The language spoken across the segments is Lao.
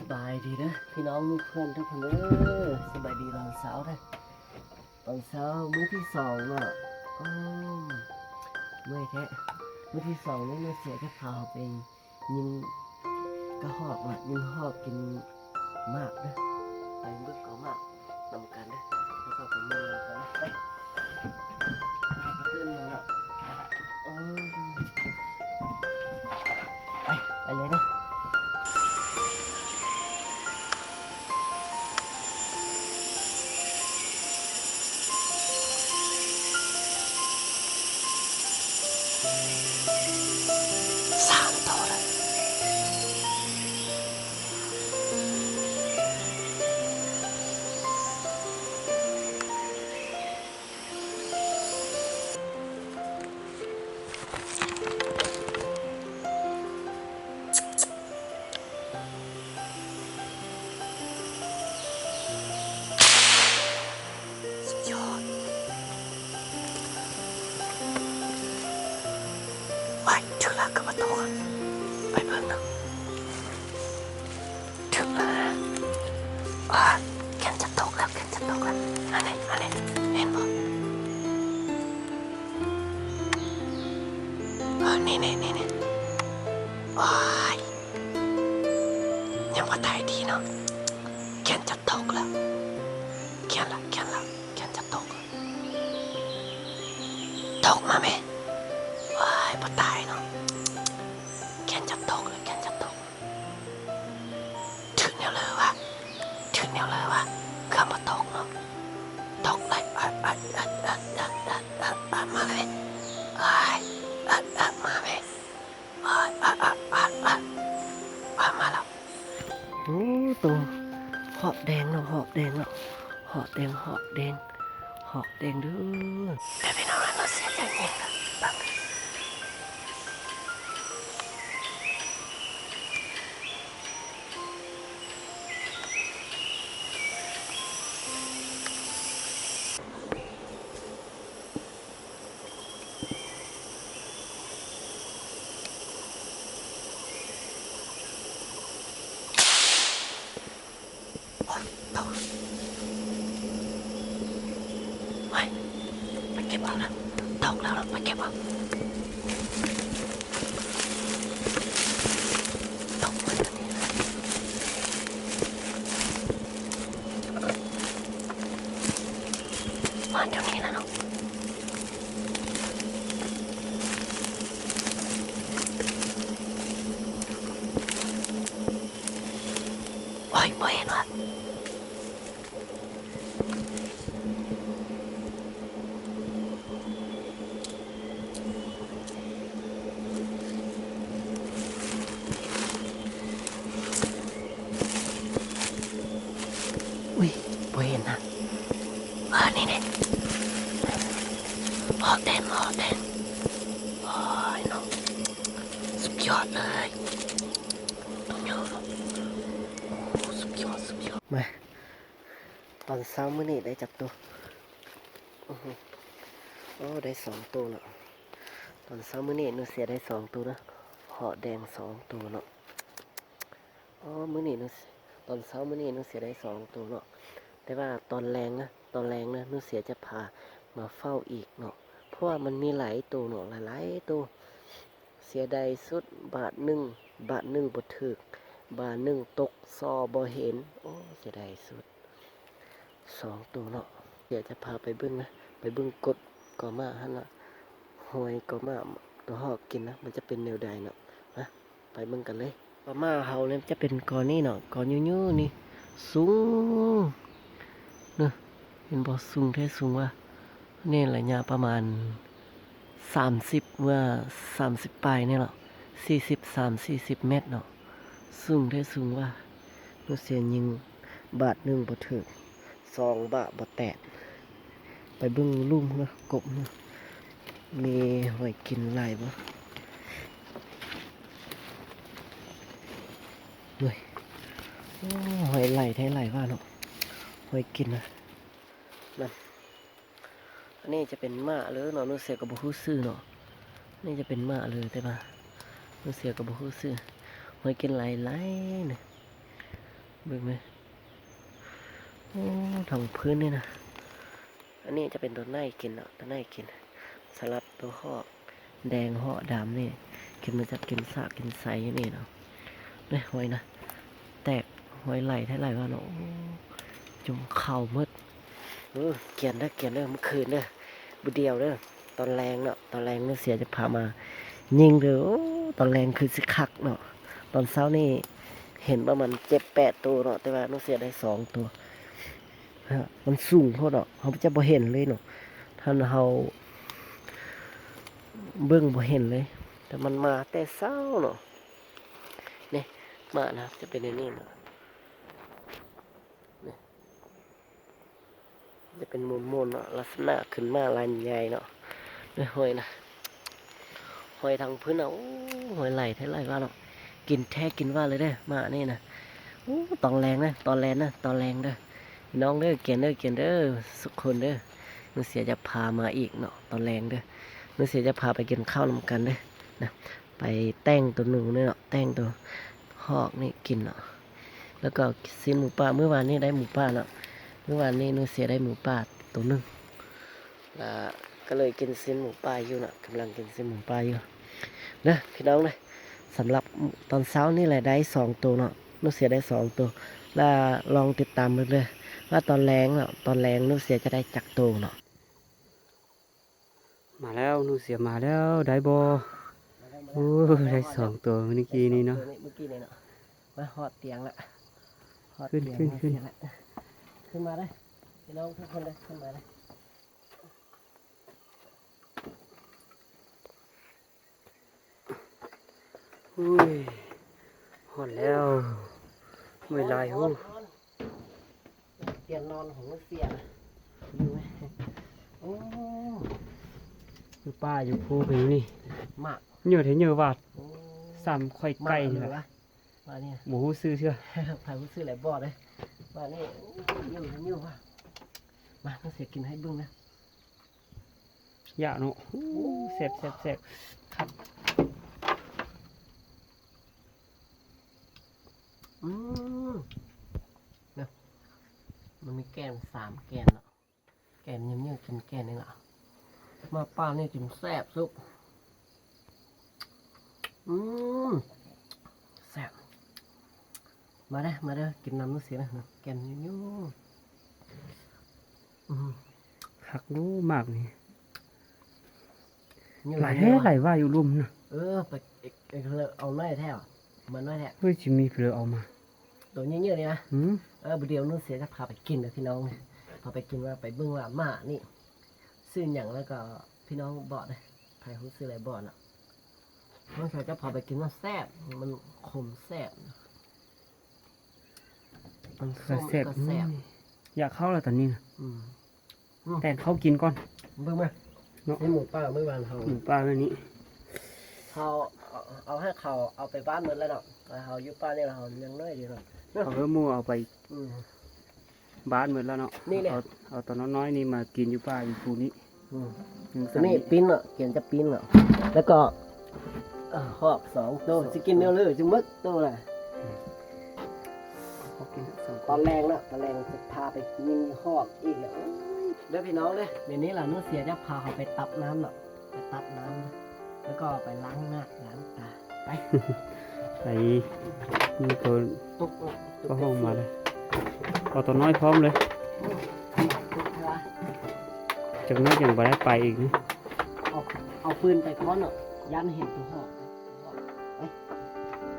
ສະບາຍດີເດີພີ່ນ້ອງໝູ່ເພື່ອນທຸກຄົນເດີ ສະບາຍດີຕອນເຊົ້າເດີ ຕອນເຊົ້າມື້ທີສອງເນາະ. ໂອ້ ເມື່ອຍແທ້ ມື້ທີສອງນີ້ນ້ອງເສຍຈະພາເຮົາໄປຍິງກະຮອກເນາະ ຍິງຮອກກິນໝາກເດີ ໄປເບິ່ງກໍໝາກ ນຳກັນເດີ ແລ້ວກໍໄປເບິ່ງນຳກັນເດີ ໄປ ຕື່ນມາແລ້ວ ໂອ້ ໄປ ໄປເລີຍເດີ. ສາມໂຕແລ້ວ. ສຸດຍອດ ໄປ ຖືກແລ້ວ ຄືບໍ່ຕົກ ໄປເບິ່ງເນາະ ຖືກແລ້ວ ອາ ແກນຈະຕົກແລ້ວ ແກນຈະຕົກແລ້ວ ອັນນີ້ ອັນນີ້ ເຫັນບໍ່ ເອີ ນີ້ໆໆໆ ໂອ້ຍ ຍັງບໍ່ຕາຍດີເນາະ ແກນຈະຕົກແລ້ວ ແກນລະ ແກນລະ ແກນຈະຕົກ ຕົກມາແມ ໂອ້ຍ ບໍ່ຕາຍເນາະ ແກນຈະຕົກແລ້ວ ແກນຈະຕົກ ຖືກແນວເລີວະ ຖືກແນວເລີວະ ເກືອບບໍ່ຕົກເນາະ ຕົກເລີຍ ອາ ອາ ມາເລີຍ ໂອ້ຍ ອາ ອາ ມາແມ ອາ ອາ ມາແລ້ວ ໂອ້ ໂຕຮອກແດງເນາະ ຮອກແດງເນາະ ຮອກແດງ ຮອກແດງ ຮອກແດງເດີ ແຕ່ພີ່ນ້ອງເນາະ ເສຍໃຈແຮງເນາະ ບັງ ໂອ້ຍ ຕົກ ໄປ ໄປເກັບເອົານະ ຕົກແລ້ວນະ ໄປເກັບເອົາ ຕົກມາ ມາແຖວນີ້ລະເນາະ ໂອ້ຍ ບໍ່ເຫັນວ່າ ອຸ້ຍ ບໍ່ເຫັນນະ ເອີ ນີ້ໆ ຮອກແດງ ຮອກແດງ ໂອ້ຍເນາະ ສຸດຍອດເລີຍ ໂອ້ ສຸດຍອດ ສຸດຍອດ ມາ ຕອນເຊົ້າມື້ນີ້ໄດ້ຈັກໂຕ? ໂອ້ ໄດ້ສອງໂຕເນາະ. ຕອນເຊົ້າມື້ນີ້ໜູເສຍໄດ້ສອງໂຕເນາະ. ເຫາະແດງສອງໂຕເນາະ. ອໍ ມື້ນີ້ໜູ ຕອນເຊົ້າມື້ນີ້ໜູເສຍໄດ້ສອງໂຕເນາະ. ແຕ່ວ່າຕອນແລງນະ ຕອນແລງນະ ໜູເສຍຈະພາມາເຝົ້າອີກເນາະ. ເພາະວ່າມັນມີຫຼາຍໂຕເນາະ ຫຼາຍໆໂຕ. ເສຍດາຍສຸດ ບາດໜຶ່ງ ບາດໜຶ່ງບໍ່ຖືກ ບາດໜຶ່ງຕົກສໍ່ບໍ່ເຫັນ. ໂອ້ ເສຍດາຍສຸດ ສອງໂຕເນາະ. ດຽວຈະພາໄປເບິ່ງນະ ໄປເບິ່ງກົກກໍໝາກຫັ້ນລະ ຮອຍກໍໝາກ ຕົວເຫາະກິນນະ ມັນຈະເປັນແນວໃດເນາະ. ມາ ໄປເບິ່ງກັນເລີຍ. ກໍໝາກເຮົານີ້ຈະເປັນກໍນີ້ເນາະ ກໍຍູ່ໆນີ້ ສູງ ເນາະ ເຫັນບໍ່ ສູງແທ້ສູງວ່າ. ນີ້ໄລຍະປະມານສາມສິບ ເມື່ອສາມສິບປາຍນີ້ເນາະ ສີ່ສິບ ສາມສີ່ສິບແມັດເນາະ. ສູງແທ້ສູງວ່າ ໜູເສຍຍິງບາດໜຶ່ງບໍ່ຖືກ ສອງບາດບໍ່ແຕກ. ໄປເບິ່ງລຸ່ມເນາະ ກົກເນາະ ມີຫອຍກິນຫຼາຍບໍ່. ໂອ້ຍ ໂອ້ ຫອຍຫຼາຍແທ້ຫຼາຍວ່າເນາະ ຫອຍກິນນະ. ນັ້ນ ອັນນີ້ຈະເປັນໝາກເລີເນາະ ໜູເສຍກໍບໍ່ຮູ້ຊື່ເນາະ. ນີ້ຈະເປັນໝາກເລີ ແຕ່ວ່າໜູເສຍກໍບໍ່ຮູ້ຊື່. ຫອຍກິນຫຼາຍໆນະ. ເບິ່ງເລີຍ ໂອ້ ທັງພື້ນນີ້ນະ. ອັນນີ້ຈະເປັນຕົວໄນກິນເນາະ ຕົວໄນກິນ ສຳລັບຕົວຮອກແດງຮອກດຳນີ້ ກິນມາຈາກ ກິນສາກກິນໄຊນີ້ເນາະ. ເດ້ ຫອຍນະ ແຕກ ຫອຍໄຫຼແທ້ໄຫຼວ່າເນາະ ໂອ້ ຈຸ່ມເຂົ້າໝົດ. ເອີ ກຽນເດີ ກຽນເດີ ມື້ຄືນເດີ ບໍ່ດຽວເດີ ຕອນແລງເນາະ ຕອນແລງນ້ອງເສຍຈະພາມາຍິງເດີ. ໂອ້ ຕອນແລງຄືຊິຄັກເນາະ ຕອນເຊົ້ານີ້ເຫັນປະມານເຈັດແປດໂຕເນາະ ແຕ່ວ່ານ້ອງເສຍໄດ້ສອງໂຕ. ມັນສູງໂພດເນາະ ເຮົາຈະບໍ່ເຫັນເລີຍເນາະ ຖ້າເຮົາເບິ່ງບໍ່ເຫັນເລີຍ ແຕ່ມັນມາແຕ່ເຊົ້າເນາະ. ນີ້ ມານະ ຈະເປັນແນວນີ້ເນາະ ນີ້ ຈະເປັນມົນໆເນາະ ລັກສະນະຂຶ້ນມາລາຍໃຫຍ່ເນາະ. ເອີ ຫອຍນະ ຫອຍທັງພື້ນນະ ໂອ້ ຫອຍໄຫຼແທ້ໄຫຼວ່າເນາະ. ກິນແທ້ກິນວ່າເລີຍເດີ ມານີ້ນະ. ໂອ້ ຕອນແລງເດີ ຕອນແລງເດີ ຕອນແລງເດີ ພີ່ນ້ອງເດີ ກຽນເດີ ກຽນເດີ ທຸກຄົນເດີ. ນ້ອງເສຍຈະພາມາອີກເນາະ ຕອນແລງເດີ ນ້ອງເສຍຈະພາໄປກິນເຂົ້ານຳກັນເດີນະ. ໄປແຕ່ງໂຕໜູນີ້ເນາະ ແຕ່ງໂຕຮອກນີ້ກິນເນາະ. ແລ້ວກໍຊີ້ນໝູປ່າ ມື້ວານນີ້ໄດ້ໝູປ່າເນາະ ມື້ວານນີ້ນ້ອງເສຍໄດ້ໝູປ່າໂຕໜຶ່ງ ລະກໍເລີຍກິນຊີ້ນໝູປ່າຢູ່ເນາະ ກຳລັງກິນຊີ້ນໝູປ່າຢູ່ເດີພີ່ນ້ອງເດີ. ສຳລັບຕອນເຊົ້ານີ້ແຫຼະໄດ້ສອງໂຕເນາະ ນ້ອງເສຍໄດ້ສອງໂຕ ລະລອງຕິດຕາມເບິ່ງເດີ ວ່າຕອນແລງເນາະ ຕອນແລງນ້ອງເສຍຈະໄດ້ຈັກໂຕເນາະ. ມາແລ້ວ ໜູເສຍມາແລ້ວ ໄດ້ບໍ່? ໂອ້ ໄດ້ສອງໂຕມື້ກີ້ນີ້ເນາະ ມື້ກີ້ນີ້ເນາະ. ມາຮອດຕຽງລະ ຮອດຕຽງ ຂຶ້ນ ຂຶ້ນ ຂຶ້ນ ຂຶ້ນມາເດີພີ່ນ້ອງທຸກຄົນເດີ ຂຶ້ນມາເດີ. ໂອ້ຍ ຮອດແລ້ວ ເມື່ອຍຫຼາຍ. ໂອ້ ຕຽງນອນຂອງເສຍນະ ຢູ່ ໂອ້ ຢູ່ປ່າຢູ່ພູເປັນນີ້ ໝາກເຫຍື້ອແທ້ເຫຍື້ອຫວາດ ໂອ້ ສ່ຳຂ້ອຍໄກ່ນີ້ລະ ວ່ານີ້ ບໍ່ຮູ້ຊື່ເທື່ອ ໃຜຮູ້ຊື່ແຫຼະບໍ່ເດ້. ວ່ານີ້ ໂອ້ ເຫຍື້ອຫວາດ ມາ ນ້ອງເສຍກິນໃຫ້ເບິ່ງນະ. ຢາກເນາະ ໂອ້ ແຊບໆໆ ຄັກ. ອືມ ນະ ມັນມີແກ່ນສາມແກ່ນເນາະ ແກ່ນເຫຍື້ອໆ ກິນແກ່ນນີ້ລະ ມາປ່ານີ້ຈຶ່ງແຊບສຸດ. ອືມ ແຊບ ມາເດີ ມາເດີ ກິນນຳໜູເສຍນະ ແກ່ນຢູ່ ອືມ ຄັກຢູ່ໝາກນີ້ ຫຼາຍແທ້ ຫຼາຍວ່າຢູ່ລຸ່ມນະ. ເອີ ໄປເອົາໜ້ອຍແທ້ ມາໜ້ອຍແທ້ ເຮີ້ຍ ຊິມີເຜີເອົາມາ ໂຕເຫຍື້ອໆ ນີ້ນະ. ອືມ ເອີ ບໍ່ດຽວໜູເສຍຈະພາໄປກິນເດີພີ່ນ້ອງ ພາໄປກິນ ວ່າໄປເບິ່ງວ່າໝາກນີ້ຊື່ຫຍັງ ແລ້ວກໍພີ່ນ້ອງບອກເດີ ໃຜຮູ້ຊື່ແຫຼະບໍ່ເນາະ. ນ້ອງເສຍຈະພາໄປກິນ ມັນແຊບ ມັນຂົມແຊບ ມັນກໍແຊບ ມັນກໍແຊບ ອືມ ຢາກເຂົ້າແລ້ວຕອນນີ້ນະ. ອືມ ອືມ ແຕ່ງເຂົ້າກິນກ່ອນ ເບິ່ງມາ ເນາະ ໃນໝູປ່າມື້ວານເຮົາ ໝູປ່າມື້ນີ້ ເຮົາເອົາ ເອົາໃຫ້ເຂົາເອົາໄປບ້ານໝົດແລ້ວເນາະ ເຮົາຢູ່ປ່ານີ້ລະ ເຮົາຍັງນ້ອຍຢູ່ເນາະ ເອົາໝູເອົາໄປ ອືມ ບ້ານໝົດແລ້ວເນາະ ນີ້ແຫຼະ ເອົາ ເອົາຕອນນ້ອຍໆນີ້ມາກິນຢູ່ປ່າຢູ່ພູນີ້. ອືມ ນີ້ປີ້ນເນາະ ກຽນຈະປີ້ນເນາະ ແລ້ວກໍ ເອີ ຮອກສອງໂຕ ຊິກິນແນວເລີ ຊິໝົດໂຕລະ. ຕອນແລງເນາະ ຕອນແລງຈະພາໄປຍິງຮອກອີກແລ້ວເດີພີ່ນ້ອງເດີ. ດຽວນີ້ລະນ້ອງເສຍຈະພາເຮົາໄປຕັກນ້ຳເນາະ ໄປຕັກນ້ຳ ແລ້ວກໍໄປລ້າງໜ້າລ້າງຕາ ໄປ ໄປ ນີ້ໂຕ ຕົກ ຕົກ ກໍຫ້ອງມາເລີຍ ເອົາໂຕນ້ອຍພ້ອມເລີຍ ຕົກ ຈັກໜ້ອຍຍັງບໍ່ໄດ້ໄປອີກນີ້ ເອົາ ເອົາປືນໄປກ່ອນເນາະ ຢ້ານເຫັນໂຕຮອກ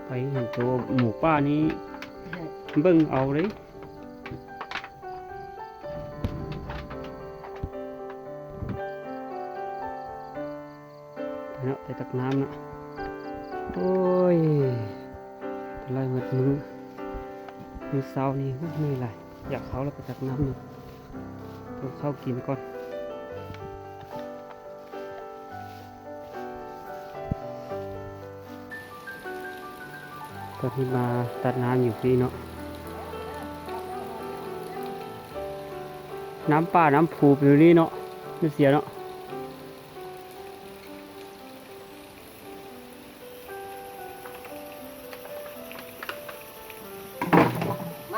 ໄປເຫັນໂຕໝູປ່ານີ້ ເບິ່ງເອົາເລີຍເນາະ ໄປຕັກນ້ຳເນາະ. ໂອ້ຍ ໄລ່ໝົດມື້ ມື້ເຊົ້ານີ້ ໂອ້ຍ ເມື່ອຍຫຼາຍ ຢາກເຂົ້າແລ້ວ ໄປຕັກນ້ຳເນາະ ເອົາເຂົ້າກິນກ່ອນ. ຕອນນີ້ມາຕັກນ້ຳຢູ່ພີ້ເນາະ ນ້ຳປ່ານ້ຳພູຢູ່ນີ້ເນາະ ເສຍເນາະ. ມ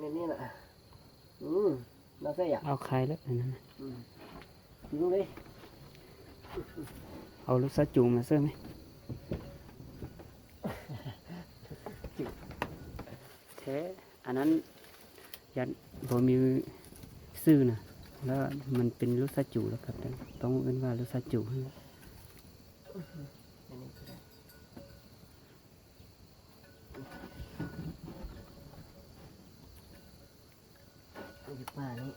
ນີ້ ນີ້ລະ ອືມ ເອົາໃສ່ອະ ເອົາຂາຍແລ້ວ ອັນນັ້ນນະ ອືມ ກິນເລີຍ ເອົາລູກສາຈູມາເສີມ ແທ້ ອັນນັ້ນ ຢ້ານບໍ່ມີຊື່ນະ ແລ້ວມັນເປັນລູກສາຈູ ແລ້ວກໍຕ້ອງເອີ້ນວ່າລູກສາຈູຫັ້ນແຫຼະ ອັນນີ້ກໍໄດ້ ຢູ່ປ່ານີ້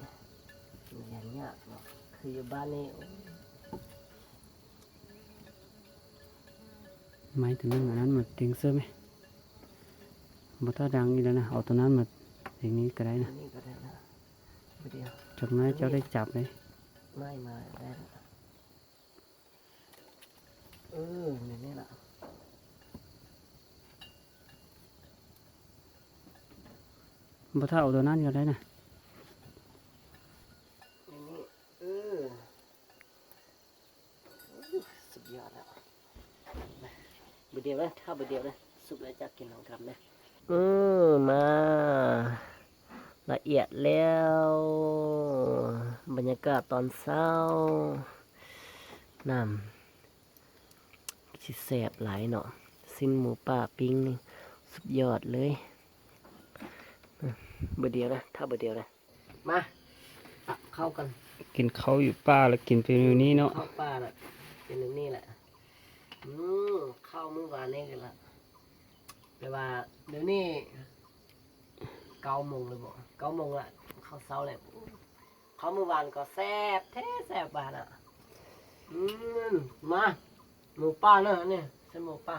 ມັນລຽນຍາກເນາະ ຄືຢູ່ບ້ານນີ້ ໂອ້ຍ ໄມ້ຕົວໜຶ່ງ ອັນນັ້ນໝົດຕິງເສີມແມະ. ບໍ່ຕ້ອງດັງອີກແລ້ວນະ ເອົາໂຕນັ້ນມາເພງນີ້ກໍໄດ້ນະ ນີ້ກໍໄດ້ນະ ບໍ່ດຽວ ຈັກໜ້ອຍເຈົ້າໄດ້ຈັບເດ້ ໄມ້ມາໄດ້ລະ ເອີ ແມ່ນນີ້ລະ ບໍ່ຖ້າເອົາໂຕນັ້ນກໍໄດ້ນະ ນີ້ ເອີ. ສຸດຍອດແລ້ວ ບາດດຽວນະ ຖ້າບາດດຽວນະ ສຸກແລ້ວຈະກິນນຳກັນນະ ເອີ ມາ ລະອຽດແລ້ວ ບັນຍາກາດຕອນເຊົ້າ ນ້ຳຊິແຊບຫຼາຍເນາະ ຊີ້ນໝູປ່າປີ້ງນີ້ ສຸດຍອດເລີຍ ບາດດຽວນະ ຖ້າບາດດຽວນະ. ມາ ຕັກເຂົ້າກັນ ກິນເຂົ້າຢູ່ປ່າແລ້ວກິນເປັນແນວນີ້ເນາະ ເຂົ້າປ່າລະເປັນແນວນີ້ແຫຼະ ອືມ ເຂົ້າມື້ວານນີ້ລະ ແຕ່ວ່າດຽວນີ້ເກົ້າໂມງແລ້ວບໍ ເກົ້າໂມງລະ ເຂົ້າເຊົ້າແລ້ວ ເຂົ້າມື້ວານກໍແຊບແທ້ແຊບຫວານອະ ອືມ ມາ ໝູປ່າເນາະ ອັນນີ້ ຊີ້ນໝູປ່າ.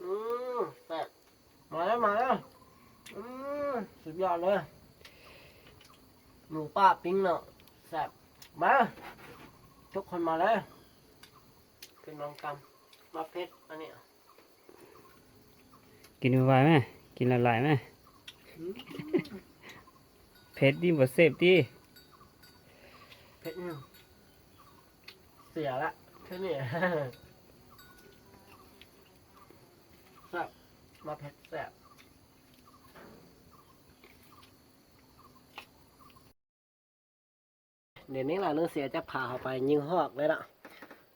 ອືມ ແຊບ ມາເດີ ມາເດີ ອືມ ສຸດຍອດເລີຍ ໝູປ່າປີ້ງເນາະ ແຊບ ມາ ທຸກຄົນມາເລີຍ ກິນນຳກັນ ມາເຜັດອັນນີ້ ກິນໄວໆແມ ກິນຫຼາຍໆແມ ອືມ ເຜັດນີ້ບໍ່ເສບຕິ ເຜັດຫຍັງ ເສຍລະ ຄືນີ້ ແຊບ ມາເຜັດແຊບ ດຽວນີ້ລະນ້ອງເສຍຈະພາເຮົາໄປຍິງຮອກເລີຍເນາະ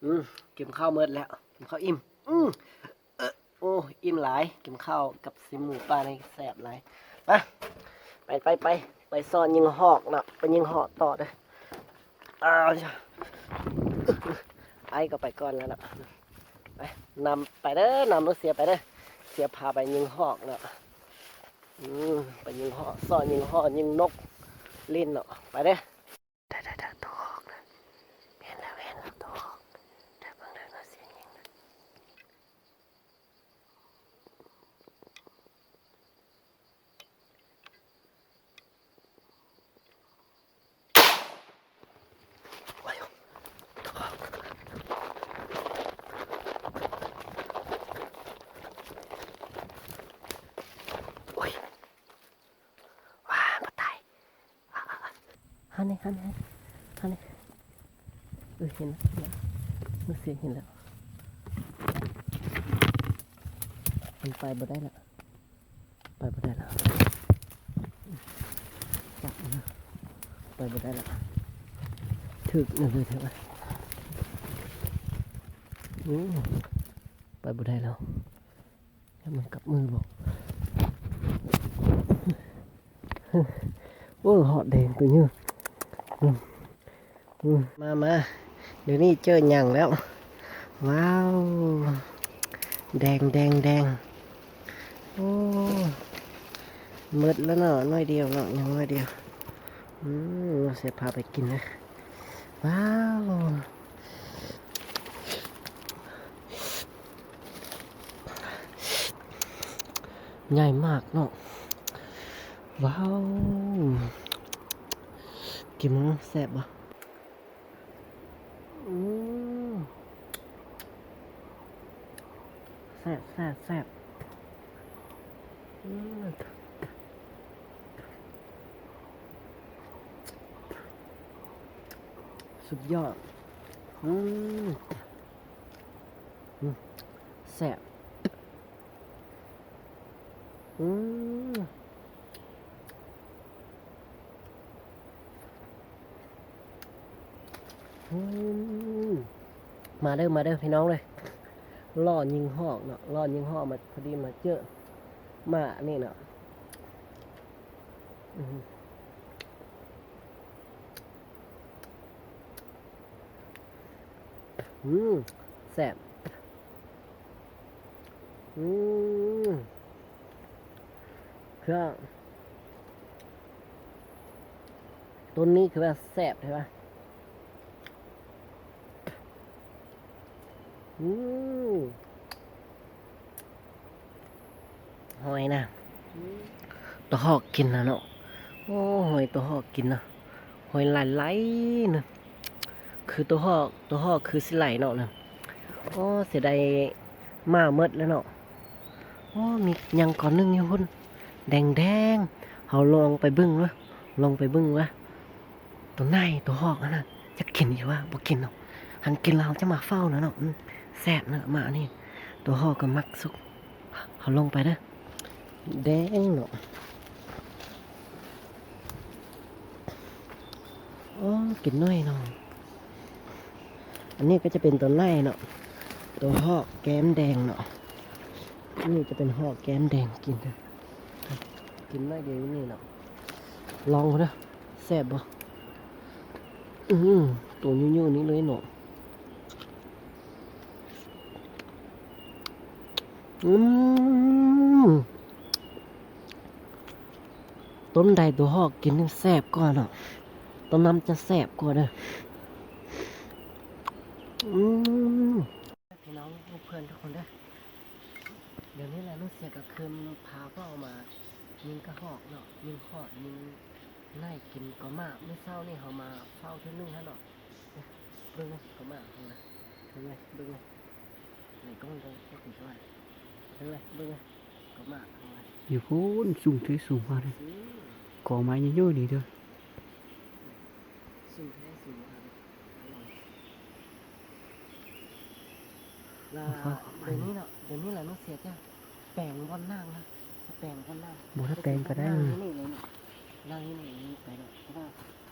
ອືມ ກິນເຂົ້າໝົດແລ້ວ ກິນເຂົ້າອີ່ມ ອືມ ເອີ ໂອ້ ອີ່ມຫຼາຍ ກິນເຂົ້າກັບຊີ້ນໝູປ່ານີ້ແຊບຫຼາຍ ໄປ ໄປ ໄປ ໄປ ໄປຊອດຍິງຮອກເນາະ ໄປຍິງຮອກຕໍ່ເດີ ອ້າວ ອ້າຍກໍໄປກ່ອນແລ້ວເນາະ ໄປ ນຳໄປເດີ ນຳລູກເຊຍໄປເດີ ເຊຍພາໄປຍິງຮອກເນາະ ອືມ ໄປຍິງຮອກ ຊອດຍິງຮອກ ຍິງນົກຫຼິ້ນເນາະ ໄປເດີ. ໄດ້ໆໆ ໂຕຮອກນະ ເຫັນແລ້ວ ເຫັນແລ້ວ ໂຕຮອກ ເດີ ເບິ່ງເດີ ເດີ ສຽງຍິງນະ ໂອ້ຍ ໂອ້ຍ ວ້າ ບໍ່ຕາຍ ຫັ້ນນີ້ ຫັ້ນນີ້ ຫັ້ນນີ້ ເອີ ເຫັນແລ້ວ ເຫັນແລ້ວ ເອີ ສຽງເຫັນແລ້ວ ມັນໄປບໍ່ໄດ້ລະ ໄປບໍ່ໄດ້ລະ ຈັບມັນ ໄປບໍ່ໄດ້ລະ ຖືກນັ້ນເລີຍ ຖືກ ໂອ້ ໄປບໍ່ໄດ້ແລ້ວ. ມັນກັບມືບໍ່ ໂອ້ຍ ຮອດແດງຕົວນີ້ ມາ ມາ ດຽວນີ້ເຈີຫຍັງແລ້ວ ວ້າວ ແດງ ແດງ ແດງ ໂອ້ ໝົດແລ້ວເນາະ ໜ້ອຍດຽວເນາະ ຍັງໜ້ອຍດຽວ ອືມ ເສຍພາໄປກິນເດີ ວ້າວ ໃຫຍ່ມາກເນາະ ວ້າວ ກິນເບິ່ງແຊບບໍ່ ອືມ ແຊບ ແຊບ ແຊບ ອືມ ສຸດຍອດ ອືມ ອືມ ແຊບ ອືມ ອືມ ມາເດີ ມາເດີ ພີ່ນ້ອງເອີຍ ຫຼໍ່ຍິງຮອກເນາະ ຫຼໍ່ຍິງຮອກ ມາ ພໍດີມາເຈີໝາກອັນນີ້ເນາະ ອືມ. ອືມ ແຊບ ອືມ ເຄືອງ ຕົ້ນນີ້ຄືວ່າແຊບແທ້ວະ ອືມ. ຫອຍນະ ຕົວຮອກກິນນະເນາະ. ໂອ້ ຫອຍຕົວຮອກກິນນະ ຫອຍຫຼາຍໆນະ ຄືຕົວຮອກ ຕົວຮອກຄືຊິໄຫຼເນາະນະ. ໂອ້ ເສຍດາຍ ມາໝົດແລ້ວເນາະ. ໂອ້ ມີຫຍັງກ່ອນໜຶ່ງຢູ່ພຸ້ນ ແດງໆ. ເຮົາລອງໄປເບິ່ງເດີ້ ລອງໄປເບິ່ງວ່າ ຕົວໃຫຍ່ຕົວຮອກຫັ້ນນະ ຈະກິນອີກວ່າບໍ່ກິນເນາະ. ຄັນກິນແລ້ວເຮົາຈະມາເຝົ້ານະເນາະ. ອືມ ແຊບເນາະ ມາອັນນີ້ ຕົວຮອກກໍມັກສຸກ. ເຮົາລົງໄປເດີ້. ແດງເນາະ. ໂອ້ ກິນໜ້ອຍເນາະ. ອັນນີ້ກໍຈະເປັນຕົວໃຫຍ່ເນາະ ຕົວຮອກແກ້ມແດງເນາະ. ອັນນີ້ຈະເປັນຮອກແກ້ມແດງ ກິນເດີ້ ກິນໜ້ອຍດຽວນີ້ເນາະ. ລອງເດີ້ ແຊບບໍ່? ອື ໂຕໃຫຍ່ໆນີ້ເລີຍເນາະ. ອືມ ຕົ້ນໃດຕົວຮອກກິນແຊບກວ່າເນາະ ຕົ້ນນັ້ນຈະແຊບກວ່າເດີ້. ອືມ ພີ່ນ້ອງເພື່ອນທຸກຄົນເດີ້ ດຽວນີ້ແຫຼະ ນ້ອງເສຍກໍຄືພາພວກເຮົາມາຍິງກະຮອກເນາະ ຍິງຮອກ ຍິງໄນກິນກໍມາ. ມື້ເຊົ້ານີ້ເຮົາມາເຝົ້າເທື່ອໜຶ່ງຫັ້ນເນາະ. ເບິ່ງເລີຍກໍມາເບິ່ງເລີຍ ເບິ່ງເລີຍ ເບິ່ງເລີຍ ໃນກ້ອງກໍບໍ່ຖືກວ່າ ເບິ່ງເລີຍ ເບິ່ງເລີຍກໍມາເບິ່ງເລີຍ. ຢູ່ພຸ້ນ ສູງແທ້ສູງວ່າເດີ້ ອືມ ກໍໄມ້ເຍີະໆນີ້ເດີ້ ສູງແທ້ສູງວ່າເດີ້. ລະ ໂອ້ຍ ດຽວນີ້ເນາະ ດຽວນີ້ລະນ້ອງເສຍຈະແປງບ່ອນນັ່ງນະ ຈະແປງບ່ອນນັ່ງ ບໍ່ ຖ້າແປງກໍໄດ້ ນັ່ງຢູ່ນີ້ເລີຍເນາະ ນັ່ງຢູ່ນີ້ໄປເນາະ ເພາະວ່າ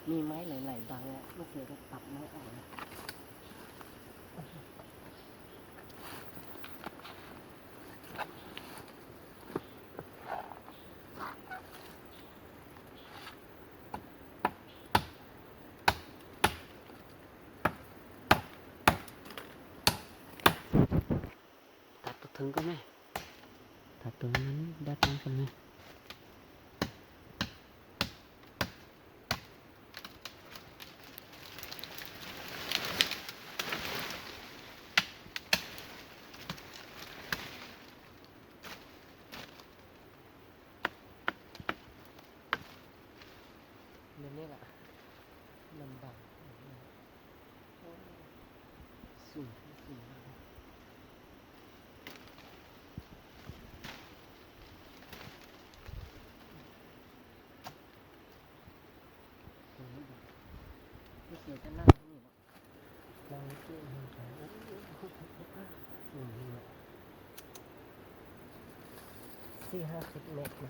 ມີໄມ້ຫຼາຍໆບັງແລ້ວ ນ້ອງເສຍຈະຕັດໄມ້ອອກນະ. ຕັດຕົວເທິງກ່ອນແມະ ຕັດຕົວນັ້ນດັດມັນກ່ອນແມະ. ແມ່ນນີ້ລະ ລຳບາກ ໂອ້ ສູງ ສູງ ເສຍຈະນັ່ງຢູ່ນີ້ເນາະ. ສີ່ຫ້າສິບແມັດນະ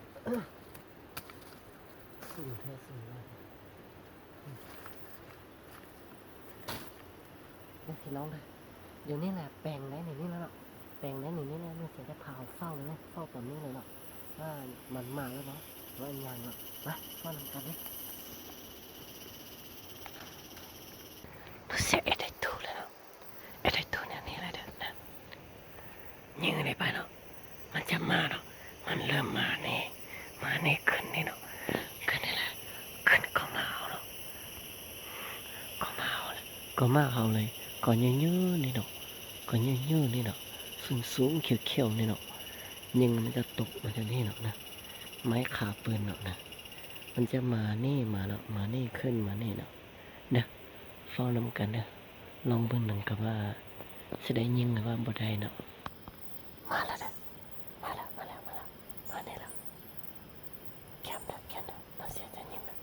ສູງແທ້ສູງວ່າ. ເດີພີ່ນ້ອງເດີ ດຽວນີ້ແຫຼະ ແປງໄດ້ນີ້ແລ້ວເນາະ ແປງໄດ້ນີ້ແລ້ວ ນ້ອງເສຍຈະພາເຮົາເຝົ້າເລີຍ ເຝົ້າຕອນນີ້ເລີຍເນາະ ວ່າມັນມາແລ້ວບໍ່ ວ່າຍັງເນາະ. ມາເຝົ້ານຳກັນເລີຍ. ນ້ອງເສຍເຮັດໄດ້ຖືກແລ້ວເນາະ ເຮັດໄດ້ຖືກແນວນີ້ແຫຼະເດີ ນະ ຍິງໄດ້ປະເນາະ ມັນຈະມາເນາະ ມັນເລີ່ມມາແນ່ ມາແນ່ ຂຶ້ນນີ້ເນາະ ຂຶ້ນນີ້ແຫຼະ ຂຶ້ນກໍມາເຮົາເນາະ ກໍມາເຮົາແຫຼະ ກໍມາເຮົາເລີຍ ກໍເຍີະໆນີ້ເນາະ ກໍເຍີະໆນີ້ເນາະ ສູງໆຂຽວໆນີ້ເນາະ ຍິງມັນຈະຕົກມາຈາກນີ້ເນາະນະ ໄມ້ຄາປືນເນາະນະ ມັນຈະມານີ້ມາເນາະ ມານີ້ຂຶ້ນມານີ້ເນາະ ເດີ ເຝົ້ານຳກັນເດີ. ລອງເບິ່ງນຳກັນວ່າຊິໄດ້ຍິງ ຫຼືວ່າບໍ່ໄດ້ເນາະ. ມາແລ້ວເດີ ມາແລ້ວ ມາແລ້ວ ມາແລ້ວ ມານີ້ແລ້ວ ແຄມເດີ ແຄມເດີ ມາເສຍຈະຍິງເດີ.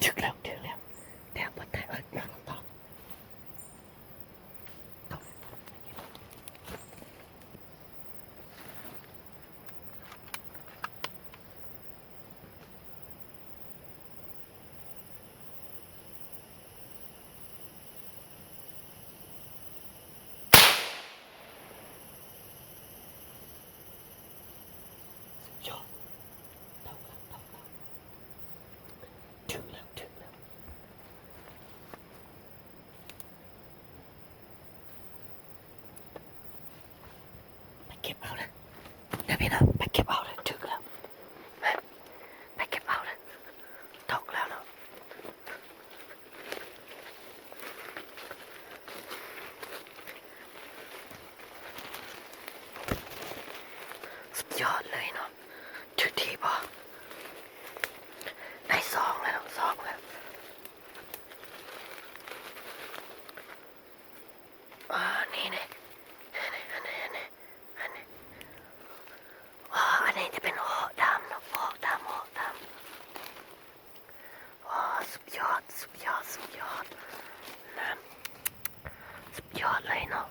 ຖືກແລ້ວ ຖືກແລ້ວ ແຕ່ບໍ່ແຕກ ເອີຍ ນັກຕອບ. ເກັບເອົາເດີ ເດີພີ່ນ້ອງ ໄປເກັບເອົາເດີ ຖືກແລ້ວ ໄປເກັບເອົາເດີ ຕົກແລ້ວເນາະ ສຸດຍອດເລີຍເນາະ ຖືກທີ່ບໍ່ ໄດ້ສອງແລ້ວເນາະ ສອງແລ້ວ. ອ່າ ນີ້ ນີ້ ອັນນີ້ ອັນນີ້ ອັນນີ້ ອັນນີ້ ອ່າ ອັນນີ້ຈະເປັນເຫາະດຳເນາະ ເຫາະດຳ ເຫາະດຳ ວ້າວ ສຸດຍອດ ສຸດຍອດ ສຸດຍອດ ນັ້ນ ສຸດຍອດເລີຍເນາະ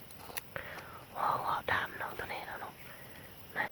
ວ້າວ ເຫາະດຳເນາະ ໂຕນີ້ນະເນາະ ນະ.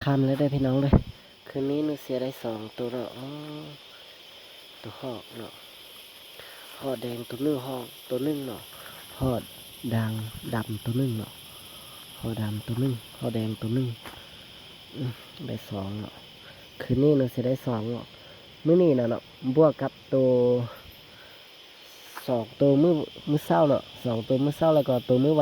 ຄ່ຳແລ້ວເດີພີ່ນ້ອງເດີ ຄືນນີ້ໜູເສຍໄດ້ສອງໂຕເນາະ ໂອ້ ໂຕເຫາະເນາະ ເຫາະແດງໂຕໜຶ່ງ ເຫາະໂຕໜຶ່ງເນາະ ເຫາະດ່າງດຳໂຕໜຶ່ງເນາະ ເຫາະດຳໂຕໜຶ່ງ ເຫາະແດງໂຕໜຶ່ງ ອື ໄດ້ສອງເນາະ ຄືນນີ້ໜູເສຍໄດ້ສອງເນາະ ມື້ນີ້ນະເນາະ ບວກກັບໂຕ ສອງໂຕມື້ ມື້ເຊົ້າເນາະ ສອງໂຕມື້ເຊົ້າ ແລ້ວກໍໂຕມື້ວານ